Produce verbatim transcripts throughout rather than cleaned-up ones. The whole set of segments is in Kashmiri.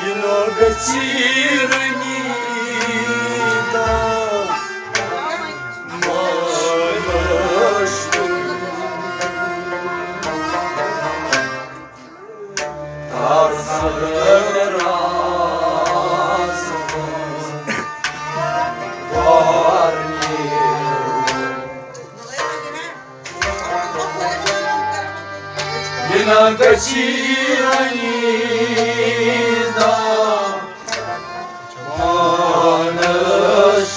یہِ نا گژھی وۄنۍ دا مانس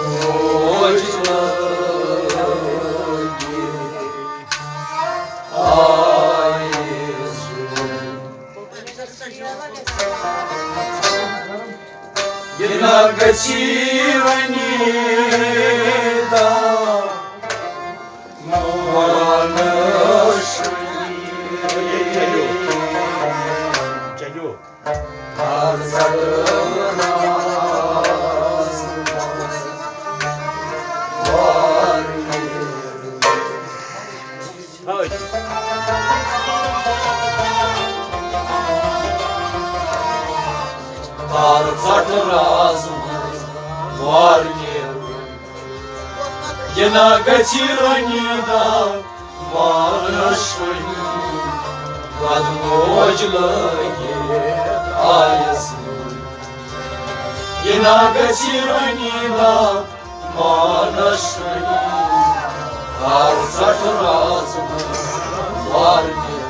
بدوج لگی آیس۔ یہِ نا گژھی وۄنۍ دا مانس۔ چلیو۔ تار ژٹ راز وار نیرُن۔ یہِ نا گژھی رنی دا مانس شوہی بدموج لگی آیس۔ یہِ نا گژھی رنی دا مانس شوہی ہر ژٹ راز وار نیرُن۔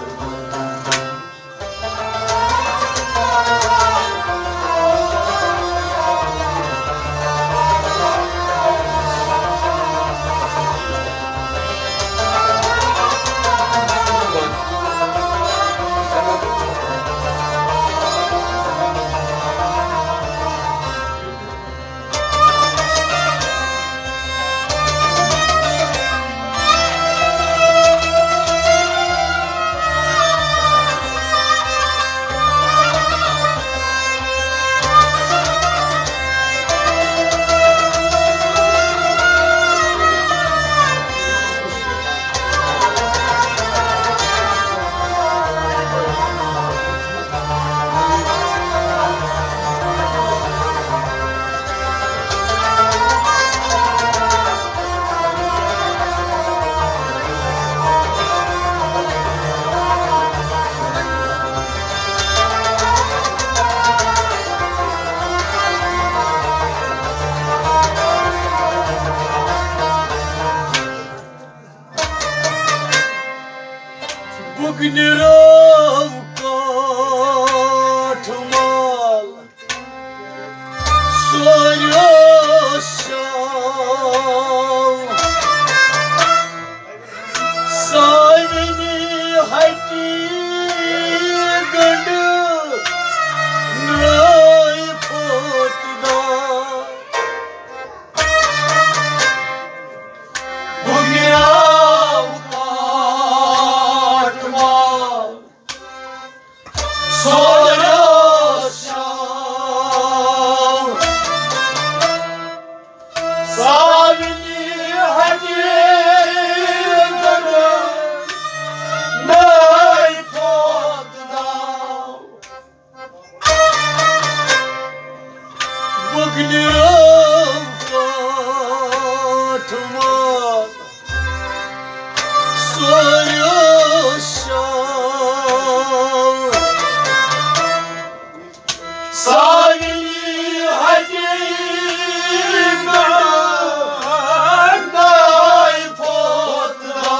بُگنہِ راو کاٹھ مال سوریو شاو۔ ساوِنی ہٹی گنڈٕ نٲے پھوٚت دا۔ بُگنہِ راو کاٹھ مال سوریو شاو۔ ساوِنی ہٹی گنڈٕ نٲے پھوٚت دا۔ بُگنہِ راو کاٹھ مال سوریو شاو۔ ساوِنی ہٹی گنڈٕ نٲے پھوٚت دا۔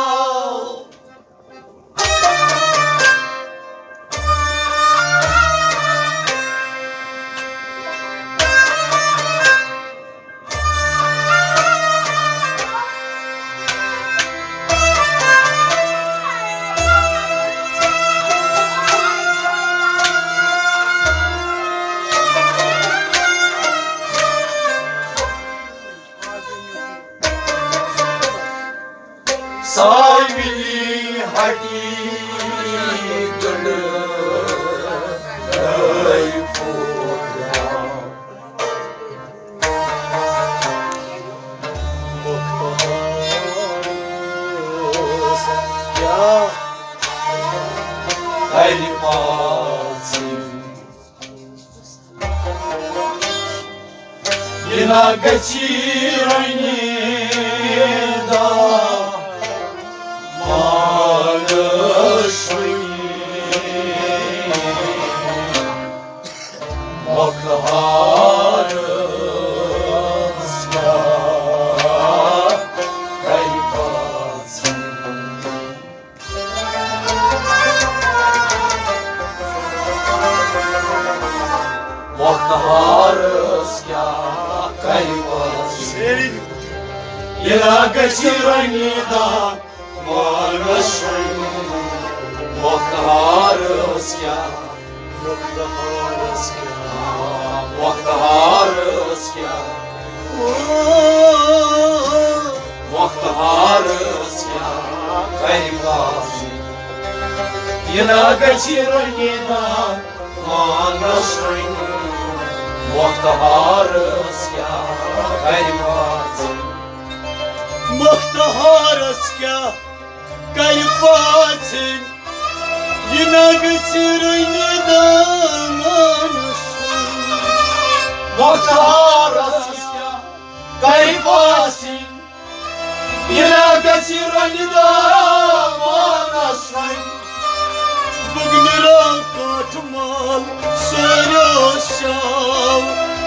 کیٛاہ کرِ پاژٕنۍ؟ یہِ نا گژھِ رنگی دا مانس وۄنۍ۔ مۄختہارس کیٛاہ کرِ پاژٕنۍ؟ مۄختہارس کیٛاہ کرِ پاژٕنۍ؟ یہِ نا گژھِ رنگی دا مانس وۄنۍ۔ مۄختہارس کیٛاہ؟ مۄختہارس کیٛاہ؟ مۄختہارس کیٛاہ؟ مۄختہارس کیٛاہ کرِ پاژٕنۍ؟ یہِ نا گژھِ رنگی دا مانس وۄنۍ۔ مۄختہارس کیٛاہ کرِ پاژٕنۍ؟ مۄختہارس کیٛاہ کرِ پاژٕنۍ؟ یہِ نا گژھِ رنگی دا مانس وۄنۍ۔ مۄختہارس کیٛاہ کرِ پاژٕنۍ؟ یہِ نا گژھِ رنگی دا مانس وۄنۍ۔ بہٕ گنٛدراو کاٹھ مال سورُے شاو،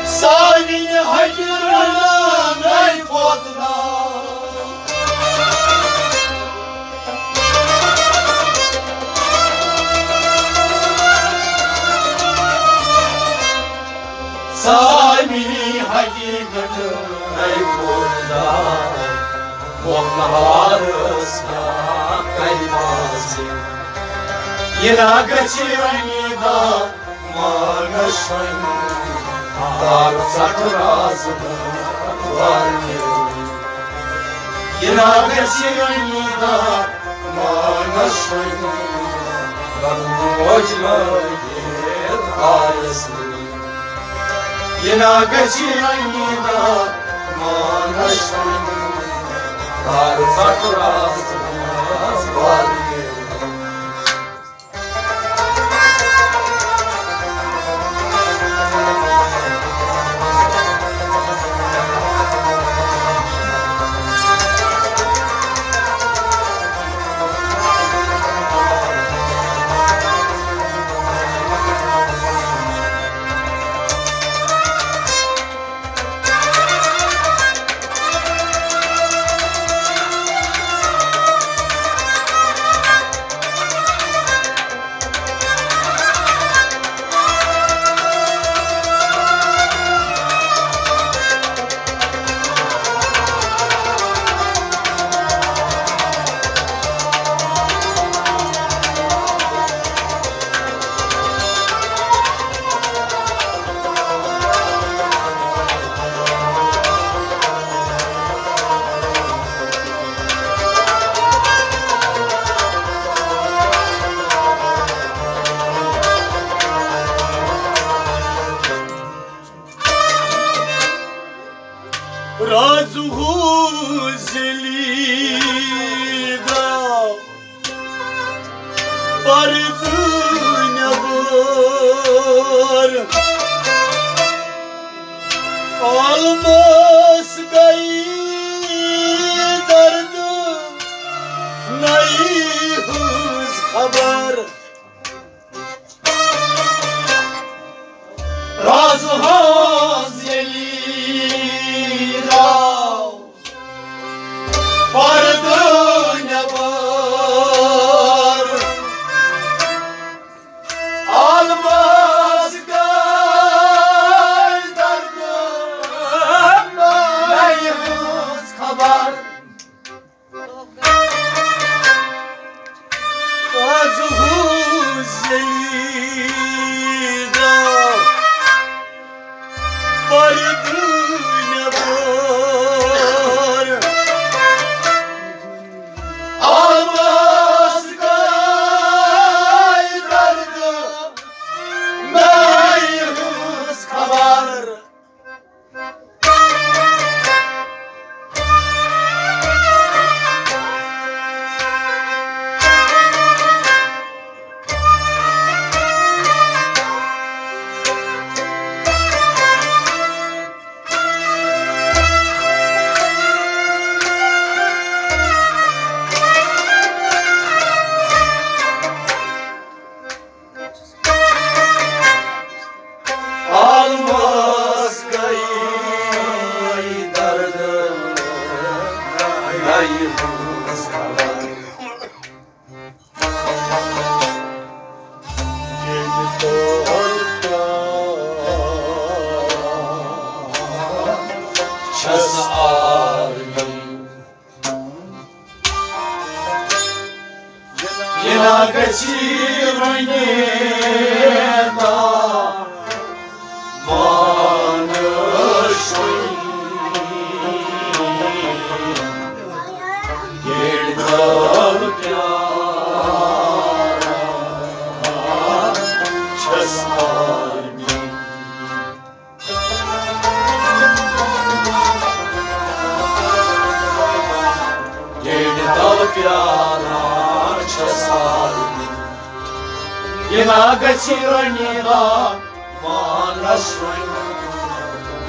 سانہِ ہٹہِ رنان نَے پوتہٕ ناو۔ سامی حقیقت نَے پوتہٕ ناو۔ مۄختہارس کیٛاہ کرِ پاژٕنۍ؟ یہِ نا گژھِ رنگی دا مانس وۄنۍ۔ تار ژٹھ راز وارنہِ۔ یہِ نا گژھِ رنگی دا مانس وۄنۍ۔ رنگ موج لٲگِتھ آیس نہٕ۔ یہِ نا گژھِ رنگی دا مانس وۄنۍ۔ تار ژٹھ راز وارنہِ۔ راز ہو زلی دا پردٕ نٮ۪بر۔ آلمس گٔے درد نَے ہٕنٛز خبر۔ راز ہٕنٛز ییٚلہِ درٛاو پردٕ نٮ۪بر۔ آلمس گٔے درد نَے ہٕنٛز خبر۔ آز ہُہ زٔمیٖن درٛاو پردٕ نٮ۪بر۔ آواز گٔے درد نَے ہٕنٛز خبر۔ گژھِ رنیتا مانس گیڑ دل پیارا چھس آرمی۔ گیڑ دل پیارا چھس آرمی۔ یہ نا گژھِ رنیتا مانس وۄنۍ۔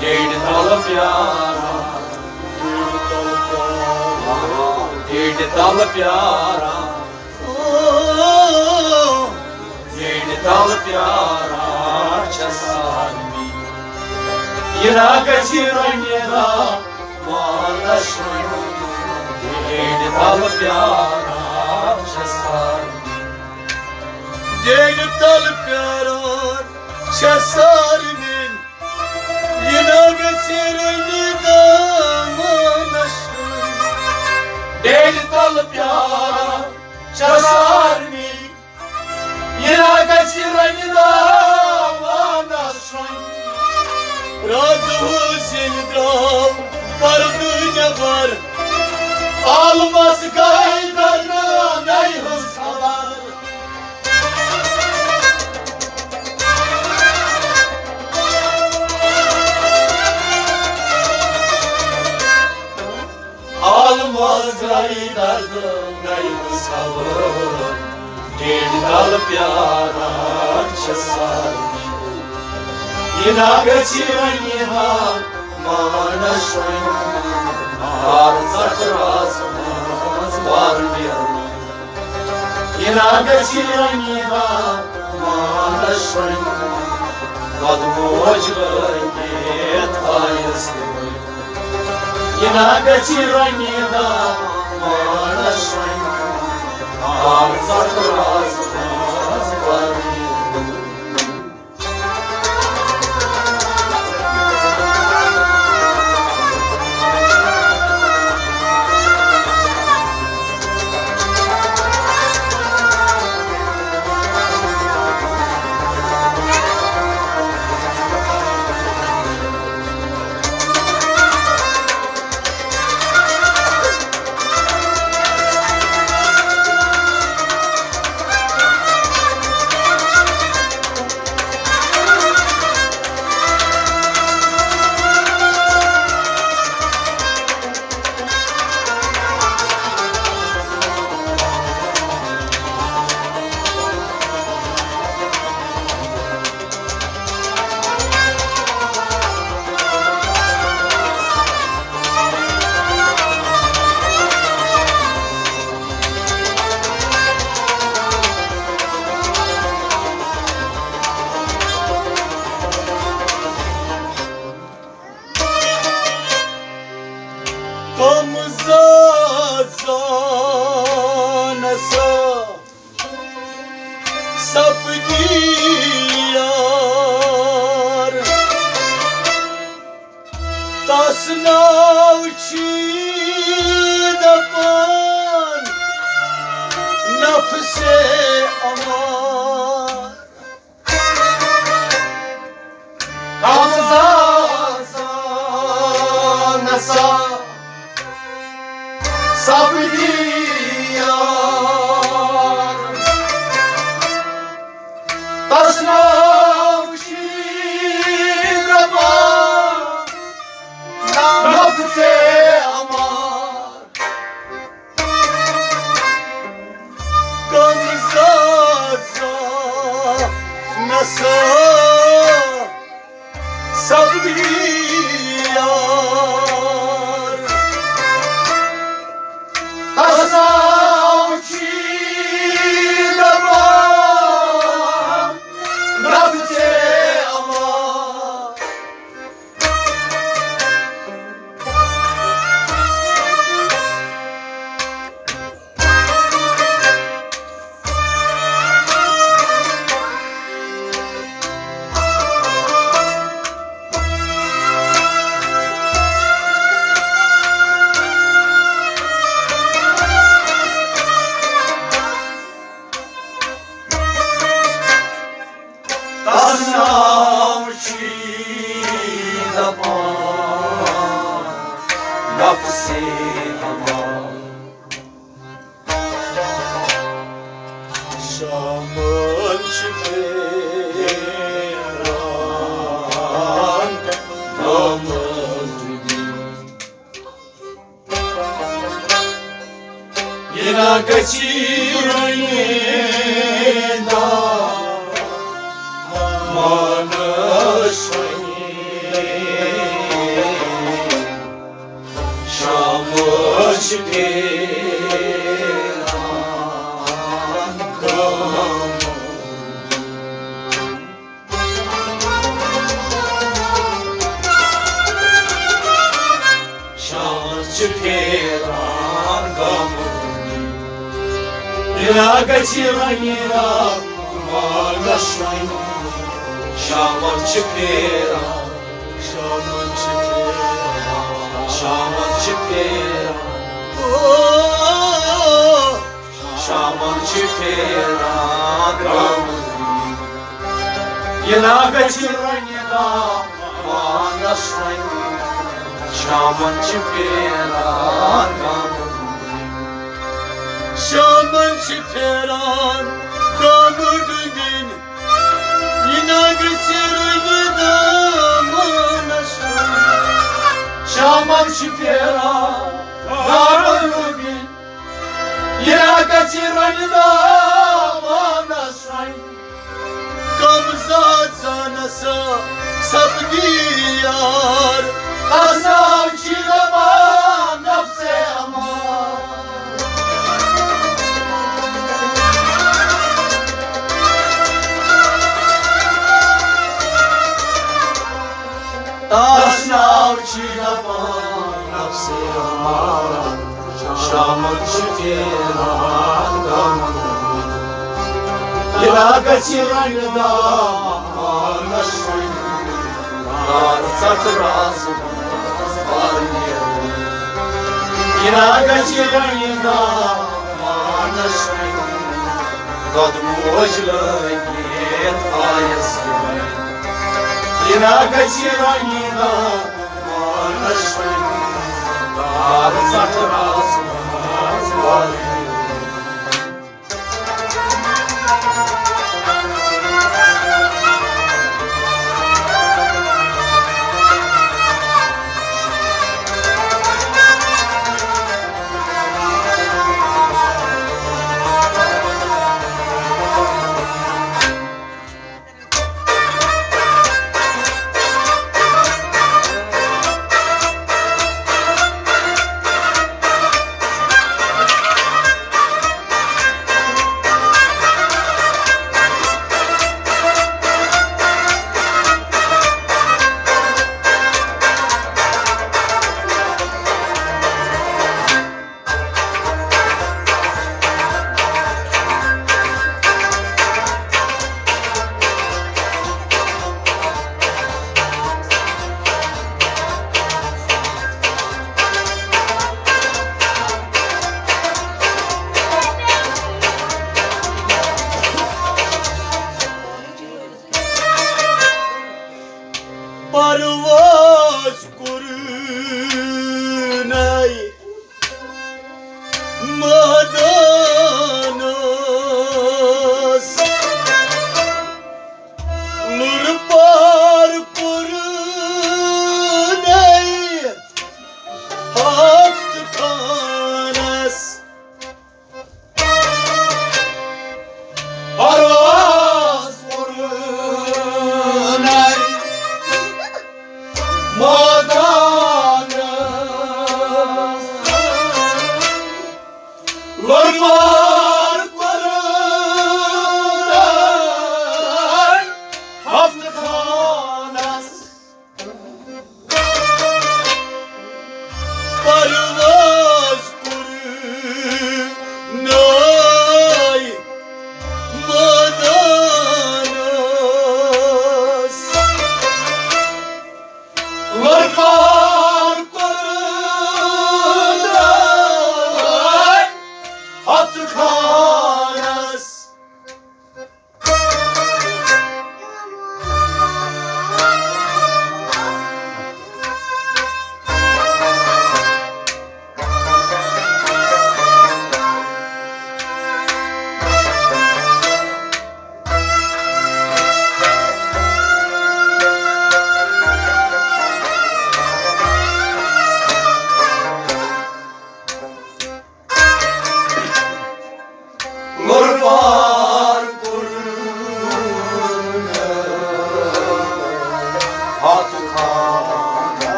ڈیڈِ تل پیاران، ڈیڈِ تل پیاران، ڈیڈِ تل پیاران چھس آرمی۔ یہ نا گژھِ رنیتا مانس وۄنۍ۔ ڈیڈِ تل پیاران چھس آرمی۔ ڈیڈِ تل پیاران چھس آرمی۔ یہ نا گژھِ رنیتا مانس وۄنۍ۔ ڈیڈِ تل پیاران چھس آرمی۔ یہ نا گژھِ رنیتا مانس وۄنۍ۔ رازٕ اوس ییٚلہِ درٛاو پردٕ نٮ۪بر، عالمس گٔے درنہٕ نَیہِ ہٕنٛز خبر۔ عالمس گٔے درد نَیہِ ہٕنٛز خبر۔ ڈیڈِ تل پیاران چھس آرمی۔ یہ نا گژھِ رنیتا مانس وۄنۍ۔ ہار ژٹھ راز منٛز وار نیرُن۔ یہ نا گژھِ رنیتا مانس وۄنۍ۔ بدموج لٲگِتھ آیس تِمے۔ یہ نا گژھِ رنیتا مانس وۄنۍ۔ ہار ژٹھ راز منٛز وار نیرُن۔ کم زازان سا سپدی یار، تس ناو چھ دپان نفس امار۔ کم زازان سا سپدی یار، تس ناو چھ دپان نفس امار۔ کم زازان سا سپدی یار، تس ناو چھ دپان نفس امار۔ دپان نفسے امان۔ شامن چھِ پھیران گامن۔ یہِ نا گژھِ رۄنہِ دامانس وۄنۍ۔ شامس چھِ پھیران گامن۔ شامس چھِ پھیران گامن۔ یہِ نا گژھِ رۄنہِ دامانس وۄنۍ۔ شامس چھِ پھیران، شامس چھِ پھیران، شامس چھِ پھیران۔ او، شامن چھِ پھیران گامن۔ یہِ نا گژھِ رۄنہِ دامانس وۄنۍ۔ شامن چھِ پھیران گامن۔ شامن چھِ پھیران گامہٕ ڈوٗنۍ۔ یہِ نا گژھِ رۄنہِ دامانس وۄنۍ۔ شامن چھِ پھیران گامہٕ ڈوٗنۍ۔ یہِ نا گژھِ رۄنہِ دامانس وۄنۍ۔ کم ذات زانس سپدی یار۔ اسناو چھِ دپان نفسے امان۔ اسناو چھِ دپان نفسے امان۔ شامن چھِ پھیران گامن۔ یہِ نا گژھِ رۄنہِ دامانس وۄنۍ۔ نار ژٹھ راز وارِ۔ یہِ نا گژھِ رۄنہِ دامانس وۄنۍ۔ دۄدٕ موج لٲگِتھ آیس وۄنۍ۔ یہِ نا گژھِ رۄنہِ دامانس وۄنۍ۔ نار ژٹھ راز وارِ۔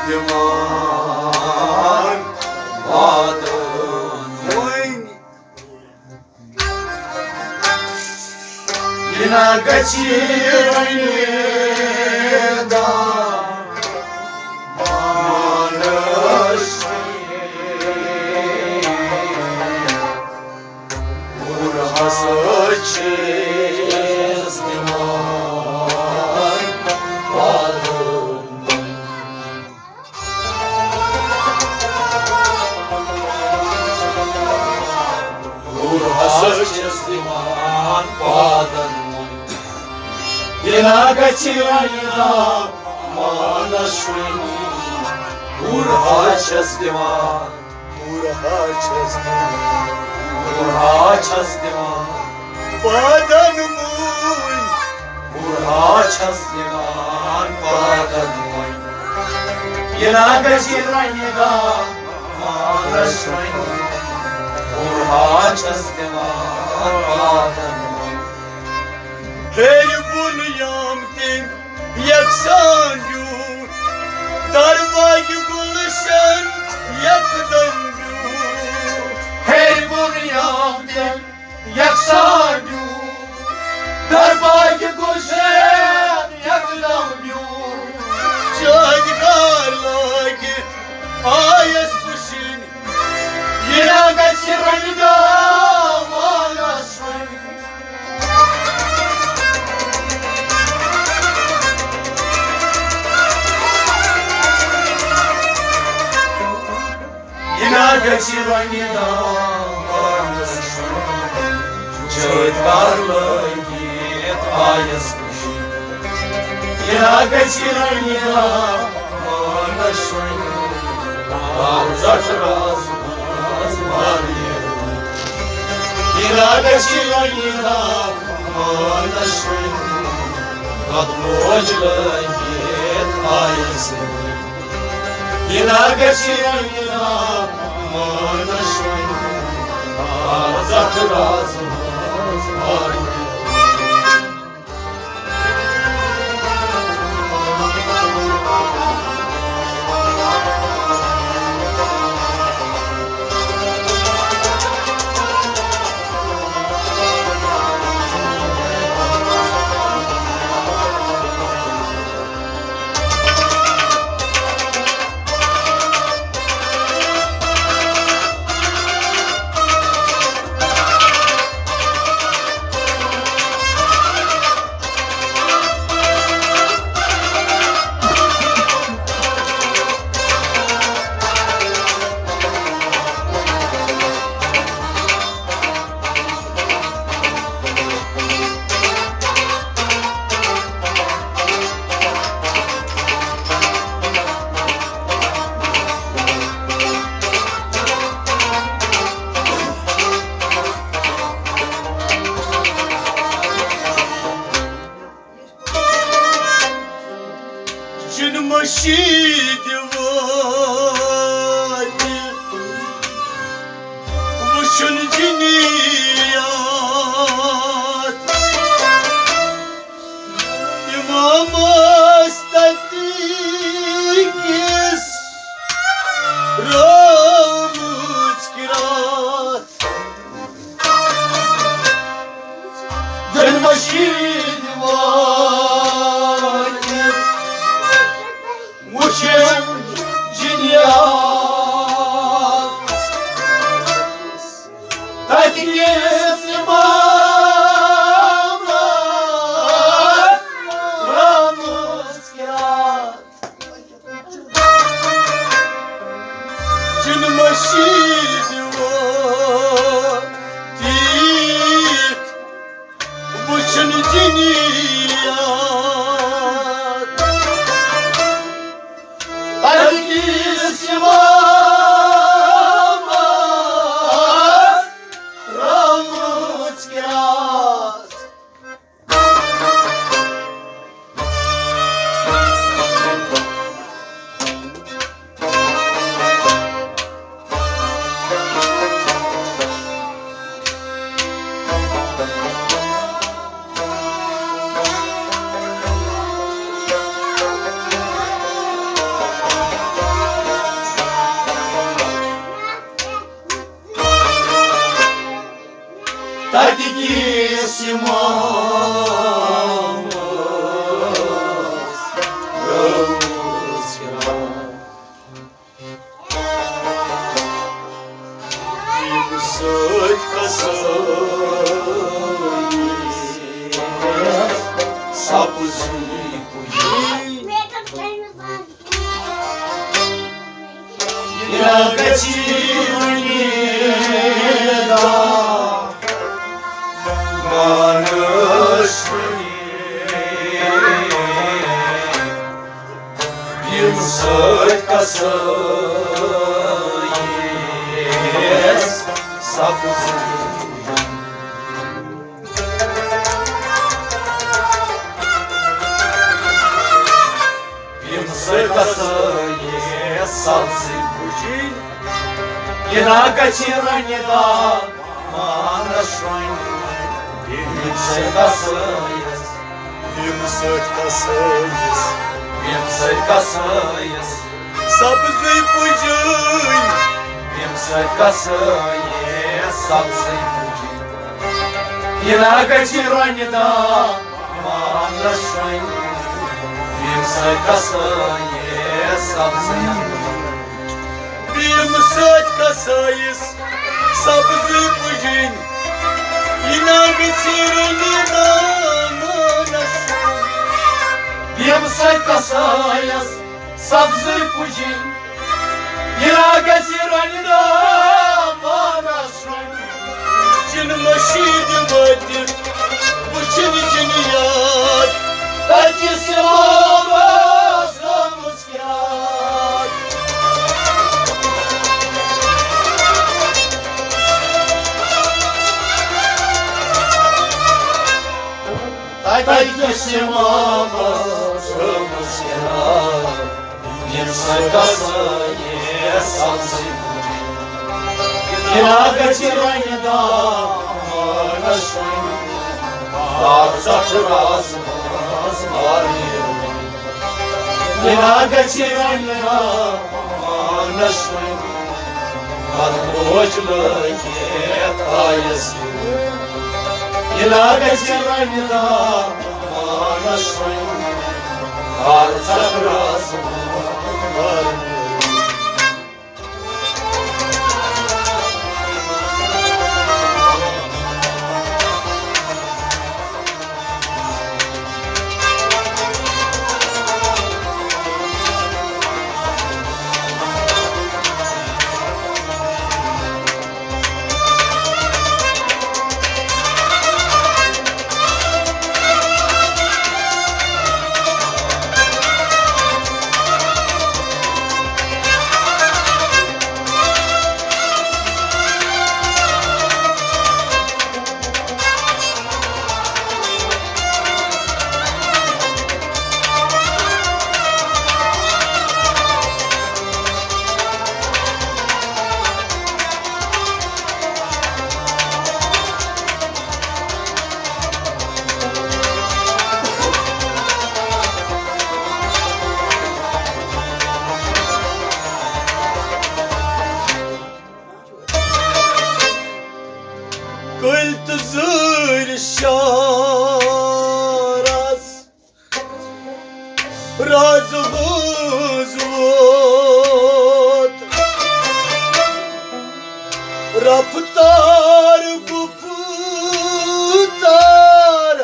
دِوان وعدٕ وۄنۍ۔ یہِ نا گژھِ وۄنۍ دامانس۔ اور ہسا چھِس دِوان وعدٕ۔ اور ہسا چھِس دِوان وعدٕ۔ یہِ نا گژھِ وۄنۍ دامانس۔ اور ہا چھِس دِوان۔ اور ہا چھِس دِوان۔ اور ہا چھِس دِوان۔ وعدن وۄنۍ۔ اور ہا چھِس دِوان وعدن وۄنۍ۔ یہِ نا گژھِ وۄنۍ دامانس۔ اور ہا چھِس دِوان وعدن وۄنۍ۔ ہیٚرِ بۄن یام تٔمۍ یکسان بیوٗٹھ، درباگہِ گُلشن یکدم بیوٗٹھ۔ ہیٚرِ بۄن یام تٔمۍ یکسان بیوٗٹھ، درباگہِ گُلشن یکدم بیوٗٹھ۔ چادگار لٲگِتھ آیس وٕچھِنۍ، یہِ نا گژھِ رنگا وانس وۄنۍ۔ یہِ نا گژھِ رنگا وانس وۄنۍ۔ چٲتۍ کار لٲگِتھ آیس وٕچھِنۍ۔ یہِ نا گژھِ رنگا وانس وۄنۍ۔ زٹھ راز ماز مارنہِ۔ یہِ نا گژھِ وۄنۍ دامانس۔ پتہٕ موج لٲگِتھ آیس۔ یہِ نا گژھِ وۄنۍ دامانس۔ زٹھ راز ماز مارنہِ۔ جن مشید واتہِ وٕچھُن جنیات۔ امامس تتہِ کِس رٲومٕژ قرات۔ جن مشید واتہِ وٕچھِنۍ جنیات۔ تتہِ کِس امامس رٲومٕژ قرات۔ جن مشید واتہِ وٕچھُن جنیات۔ تتہِ کِس امامس رٲومٕژ قرات۔ امامس رٲژ کران۔ ییٚمہِ سۭتۍ قصٲیِس سپزٕے پُجی۔ یہِ نا گژھِ وۄنۍ مانس ییٚمہِ سۭتۍ قصٲیِس سپزٕے۔ ییٚمہِ سۭتۍ قصٲیِس سپزٕے پُجی۔ یہِ نا گژھِ رنہِ دار مانس وۄنۍ۔ ییٚمہِ سۭتۍ قصٲیِس، ییٚمہِ سۭتۍ قصٲیِس، ییٚمہِ سۭتۍ قصٲیِس سپزٕے پُجی۔ ییٚمہِ سۭتۍ قصٲیِس سپزٕے پُجی۔ یہِ نا گژھِ رۄنہِ دار مانس شۄنہِ۔ ییٚمہِ سۭتۍ قصٲیِس سپزٕے پُجی۔ ییٚمہِ سۭتۍ قصٲیِس سپزٕے پُجِنۍ۔ یہِ نا گژھِ رۄنہِ دار مانس شۄنہِ۔ ییٚمہِ سۭتۍ قصٲیِس سپزٕے پُجِنۍ۔ یہِ نا گژھِ رۄنہِ دار مانس شۄنہِ۔ جِن مٔشیٖدِ وٲتِتھ وٕچھِن جِن یاد۔ تَتہِ کِس امامس رٲومٕژ یاد۔ تَتہِ کِس امامس رٲومٕژ یاد۔ ییٚمہِ سۭتۍ قصٲیِس سپزٕے پُجی۔ یہِ نا گژھِ رۄنہِ دار مانس شۄنہِ۔ دار ژٹھ راز منٛز مارنہِ۔ یہِ نا گژھِ رۄنہِ دار مانس شۄنہِ۔ پتہٕ بوج لٲگِتھ آیس۔ یہِ نا گژھِ رۄنہِ دار مانس شۄنہِ۔ دار ژٹھ راز منٛز مارنہِ۔ کٔلۍ تہٕ زٲرۍ شارس راز ہٕنٛز ووت۔ رفتار گُفتار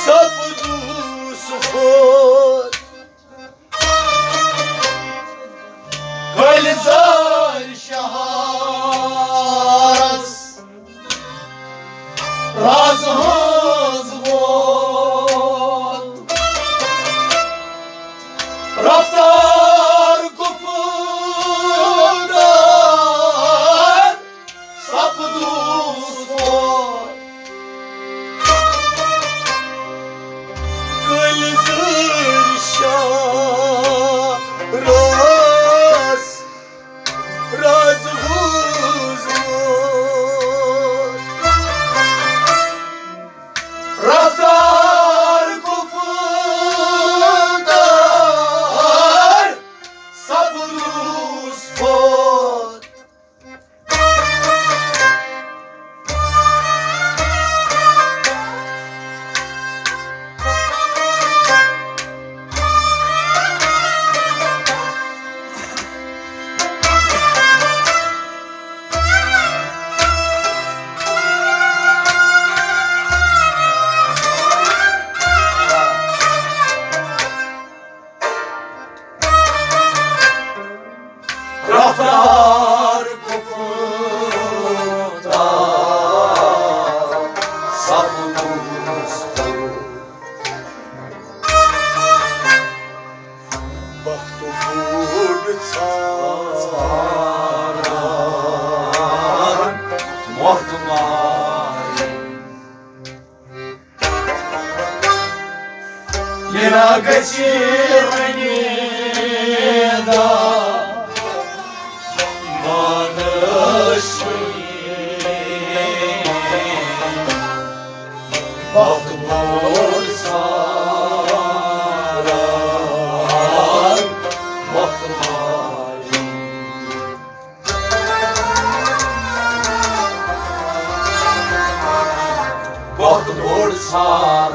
سپدُس فوت۔ کٔلۍ زٲرۍ شہارس راز ہٕنٛز ووت۔ رفتار گُفتار سپدُس فوت۔ کٔلۍ زٲرۍ شارس رفتار گفتار سپدوس خود۔ بخت بوٚڑ ژھاران وۄتھ مارِ۔ یہِ نا گژھِ رٔنیٖدا مانَس وۄنۍ۔ وقت بوٚڑ ساران، وقت مارِ۔ وقت بوٚڑ ساران۔